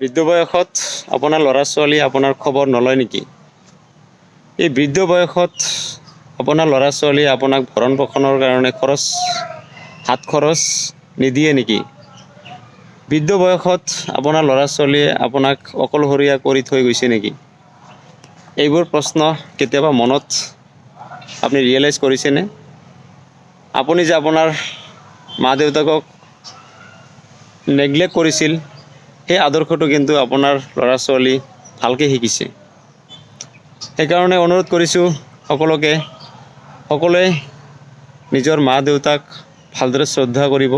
বৃদ্ধ বয়সত আপোনাৰ ল'ৰা ছোৱালীয়ে আপোনাৰ খবৰ নলয় নেকি? এই বৃদ্ধ বয়সত আপোনাৰ ল'ৰা ছোৱালীয়ে আপোনাক ভৰণ পোষণৰ কাৰণে খৰচ, হাত খৰচ নিদিয়ে নেকি? বৃদ্ধ বয়সত আপোনাৰ ল'ৰা ছোৱালীয়ে আপোনাক অকলশৰীয়া কৰি থৈ গৈছে নেকি? এইবোৰ প্ৰশ্ন কেতিয়াবা মনত আপুনি ৰিয়েলাইজ কৰিছেনে? আপুনি যে আপোনাৰ মা দেউতাকক নেগলেক্ট কৰিছিল, সেই আদৰ্শটো কিন্তু আপোনাৰ ল'ৰা ছোৱালী ভালকৈ শিকিছে। সেইকাৰণে অনুৰোধ কৰিছোঁ সকলোকে, সকলোৱে নিজৰ মা দেউতাক ভালদৰে শ্ৰদ্ধা কৰিব,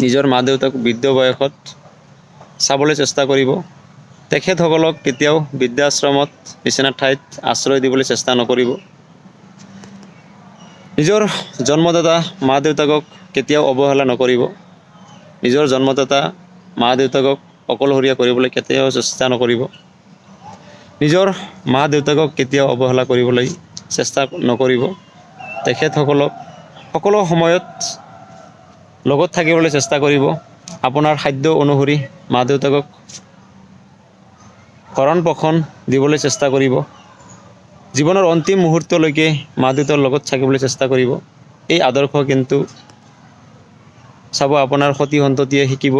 নিজৰ মা দেউতাক বৃদ্ধ বয়সত চাবলৈ চেষ্টা কৰিব। তেখেতসকলক কেতিয়াও বৃদ্ধাশ্ৰমত নিচিনা ঠাইত আশ্ৰয় দিবলৈ চেষ্টা নকৰিব। নিজৰ জন্মদাতা মা দেউতাকক কেতিয়াও অৱহেলা নকৰিব। নিজৰ জন্মদাতা মা দেউতাকক অকলশৰীয়া কৰিবলৈ কেতিয়াও চেষ্টা নকৰিব। নিজৰ মা দেউতাকক কেতিয়াও অৱহেলা কৰিবলৈ চেষ্টা নকৰিব। তেখেতসকলক সকলো সময়ত লগত থাকিবলৈ চেষ্টা কৰিব। আপোনাৰ সাধ্য অনুসৰি মা দেউতাকক ভৰণ পোষণ দিবলৈ চেষ্টা কৰিব। জীৱনৰ অন্তিম মুহূৰ্তলৈকে মা দেউতাৰ লগত থাকিবলৈ চেষ্টা কৰিব। এই আদৰ্শ কিন্তু চাব, আপোনাৰ সতি সন্ততিয়ে শিকিব।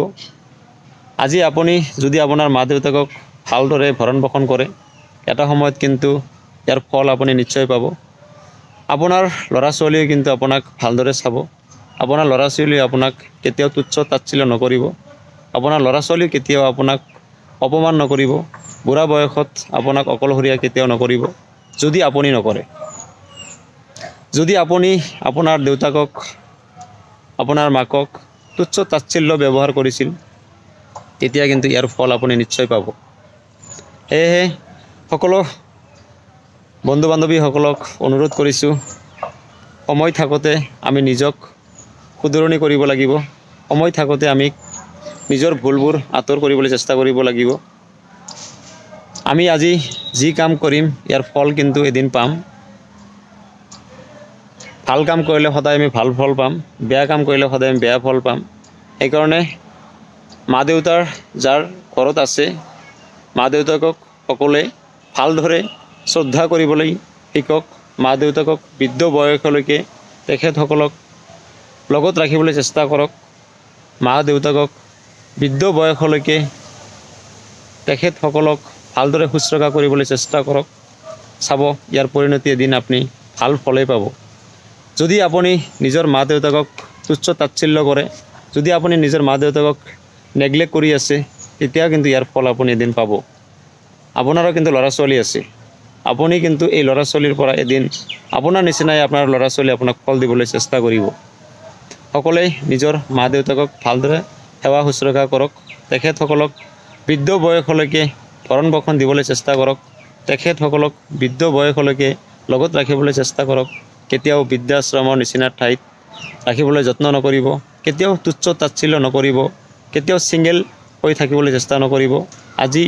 আজি আপুনি যদি আপোনাৰ মা দেউতাকক ভালদৰে ভৰণ পোষণ কৰে, এটা সময়ত কিন্তু ইয়াৰ ফল আপুনি নিশ্চয় পাব। আপোনাৰ ল'ৰা ছোৱালীয়ে কিন্তু আপোনাক ভালদৰে চাব। আপোনাৰ ল'ৰা ছোৱালীয়ে আপোনাক কেতিয়াও তুচ্ছ তাচ্ছিল্য নকৰিব। আপোনাৰ ল'ৰা ছোৱালীয়ে কেতিয়াও আপোনাক অপমান নকৰিব। বুঢ়া বয়সত আপোনাক অকলশৰীয়া কেতিয়াও নকৰিব, যদি আপুনি নকৰে। যদি আপুনি আপোনাৰ দেউতাকক, আপোনাৰ মাকক তুচ্ছ তাচ্ছিল্য ব্যৱহাৰ কৰিছিল, তেতিয়া কিন্তু ইয়াৰ ফল আপুনি নিশ্চয় পাব। সেয়েহে সকলো বন্ধু বান্ধৱীসকলক অনুৰোধ কৰিছোঁ, সময় থাকোঁতে আমি নিজক শুধৰণি কৰিব লাগিব। সময় থাকোঁতে আমি নিজৰ ভুলবোৰ আঁতৰ কৰিবলৈ চেষ্টা কৰিব লাগিব। আমি আজি যি কাম কৰিম, ইয়াৰ ফল কিন্তু এদিন পাম। ভাল কাম কৰিলে সদায় আমি ভাল ফল পাম, বেয়া কাম কৰিলে সদায় আমি বেয়া ফল পাম। সেইকাৰণে মা দেউতাৰ যাৰ ঘৰত আছে, মা দেউতাকক সকলোৱে ভালদৰে শ্ৰদ্ধা কৰিবলৈ শিকক। মা দেউতাকক বৃদ্ধ বয়সলৈকে তেখেতসকলক লগত ৰাখিবলৈ চেষ্টা কৰক। মা দেউতাকক বৃদ্ধ বয়সলৈকে তেখেতসকলক ভালদৰে শুশ্ৰূষা কৰিবলৈ চেষ্টা কৰক। চাব, ইয়াৰ পৰিণতি এদিন আপুনি ভাল ফলেই পাব। যদি আপুনি নিজৰ মা দেউতাকক তুচ্ছ তাচ্ছিল্য কৰে, যদি আপুনি নিজৰ মা দেউতাকক নেগলেক্ট কৰি আছে, তেতিয়াও কিন্তু ইয়াৰ ফল আপুনি এদিন পাব। আপোনাৰো কিন্তু ল'ৰা ছোৱালী আছে। আপুনি কিন্তু এই ল'ৰা ছোৱালীৰ পৰা এদিন আপোনাৰ নিচিনাই আপোনাৰ ল'ৰা ছোৱালী আপোনাক ফল দিবলৈ চেষ্টা কৰিব। সকলোৱে নিজৰ মা দেউতাকক ভালদৰে সেৱা শুশ্ৰূষা কৰক। তেখেতসকলক বৃদ্ধ বয়সলৈকে ভৰণ পোষণ দিবলৈ চেষ্টা কৰক। তেখেতসকলক বৃদ্ধ বয়সলৈকে লগত ৰাখিবলৈ চেষ্টা কৰক। কেতিয়াও বৃদ্ধাশ্ৰমৰ নিচিনা ঠাইত ৰাখিবলৈ যত্ন নকৰিব। কেতিয়াও তুচ্ছ তাচ্ছিল্য নকৰিব। কেতিয়াও ছিংগল হৈ থাকিবলৈ চেষ্টা নকৰিব। আজি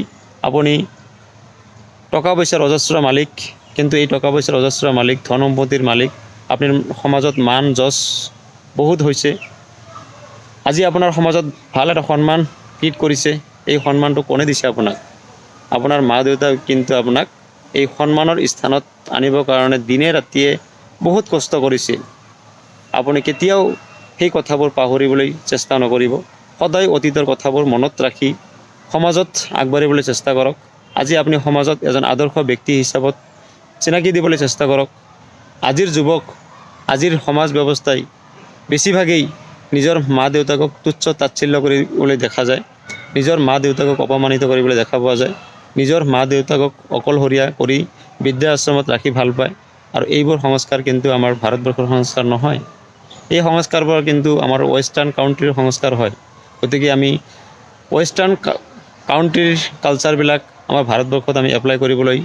আপুনি টকা পইচাৰ অজস্ৰ মালিক, কিন্তু এই টকা পইচাৰ অজস্ৰ মালিক, ধন সম্পত্তিৰ মালিক, আপোনাৰ সমাজত মান যশ বহুত হৈছে। আজি আপোনাৰ সমাজত ভাল এটা সন্মান ক্ৰিয়েট কৰিছে। এই সন্মানটো কোনে দিছে আপোনাক? আপোনাৰ মা দেউতাই কিন্তু আপোনাক এই সন্মানৰ স্থানত আনিবৰ কাৰণে দিনে ৰাতিয়ে বহুত কষ্ট কৰিছিল। আপুনি কেতিয়াও সেই কথাবোৰ পাহৰিবলৈ চেষ্টা নকৰিব। সদায় অতীতৰ কথাবোৰ মনত ৰাখি সমাজত আগবাঢ়িবলৈ চেষ্টা কৰক। আজি আপুনি সমাজত এজন আদৰ্শ ব্যক্তি হিচাপত চিনাকি দিবলৈ চেষ্টা কৰক। আজিৰ যুৱক, আজিৰ সমাজ ব্যৱস্থাই বেছিভাগেই নিজৰ মা দেউতাকক তুচ্ছ তাচ্ছিল্য কৰিবলৈ দেখা যায়। নিজৰ মা দেউতাকক অপমানিত কৰিবলৈ দেখা পোৱা যায়। নিজৰ মা দেউতাকক অকলশৰীয়া কৰি বৃদ্ধাশ্ৰমত ৰাখি ভাল পায়। আৰু এইবোৰ সংস্কাৰ কিন্তু আমাৰ ভাৰতবৰ্ষৰ সংস্কাৰ নহয়। এই সংস্কাৰবোৰ কিন্তু আমাৰ ৱেষ্টাৰ্ণ কাউণ্ট্ৰিৰ সংস্কাৰ হয়। গতিকে আমি ৱেষ্টাৰ্ণ কাউণ্ট্ৰিৰ কালচাৰবিলাক আমাৰ ভাৰতবৰ্ষত আমি এপ্লাই কৰিবলৈ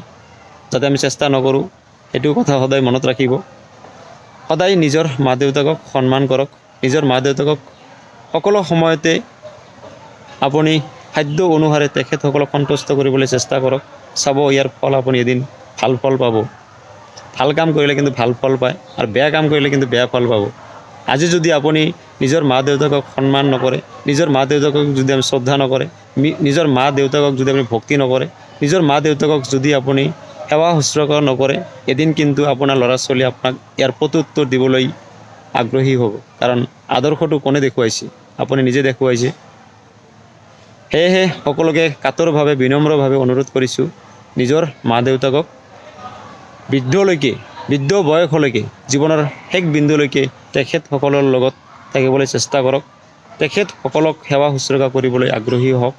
যাতে আমি চেষ্টা নকৰোঁ, সেইটো কথা সদায় মনত ৰাখিব। সদায় নিজৰ মা দেউতাকক সন্মান কৰক। নিজৰ মা দেউতাকক সকলো সময়তে আপুনি সাধ্য অনুসাৰে তেখেতসকলক সন্তুষ্ট কৰিবলৈ চেষ্টা কৰক। চাব, ইয়াৰ ফল আপুনি এদিন ভাল ফল পাব। ভাল কাম কৰিলে কিন্তু ভাল ফল পায় আৰু বেয়া কাম কৰিলে কিন্তু বেয়া ফল পাব। আজি যদি আপুনি নিজৰ মা দেউতাকক সন্মান নকৰে, নিজৰ মা দেউতাকক যদি আমি শ্ৰদ্ধা নকৰে, নিজৰ মা দেউতাকক যদি আপুনি ভক্তি নকৰে, নিজৰ মা দেউতাকক যদি আপুনি সেৱা শুশ্ৰূষা নকৰে, এদিন কিন্তু আপোনাৰ ল'ৰা ছোৱালীয়ে আপোনাক ইয়াৰ প্ৰত্যুত্তৰ দিবলৈ আগ্ৰহী হ'ব। কাৰণ আদৰ্শটো কোনে দেখুৱাইছে? আপুনি নিজে দেখুৱাইছে। সেয়েহে সকলোকে কাতৰভাৱে, বিনম্ৰভাৱে অনুৰোধ কৰিছোঁ, নিজৰ মা দেউতাকক বৃদ্ধলৈকে, বৃদ্ধ বয়সলৈকে, জীৱনৰ শেষ বিন্দুলৈকে তেখেতসকলৰ লগত থাকিবলৈ চেষ্টা কৰক। তেখেতসকলক সেৱা শুশ্ৰূষা কৰিবলৈ আগ্ৰহী হওক।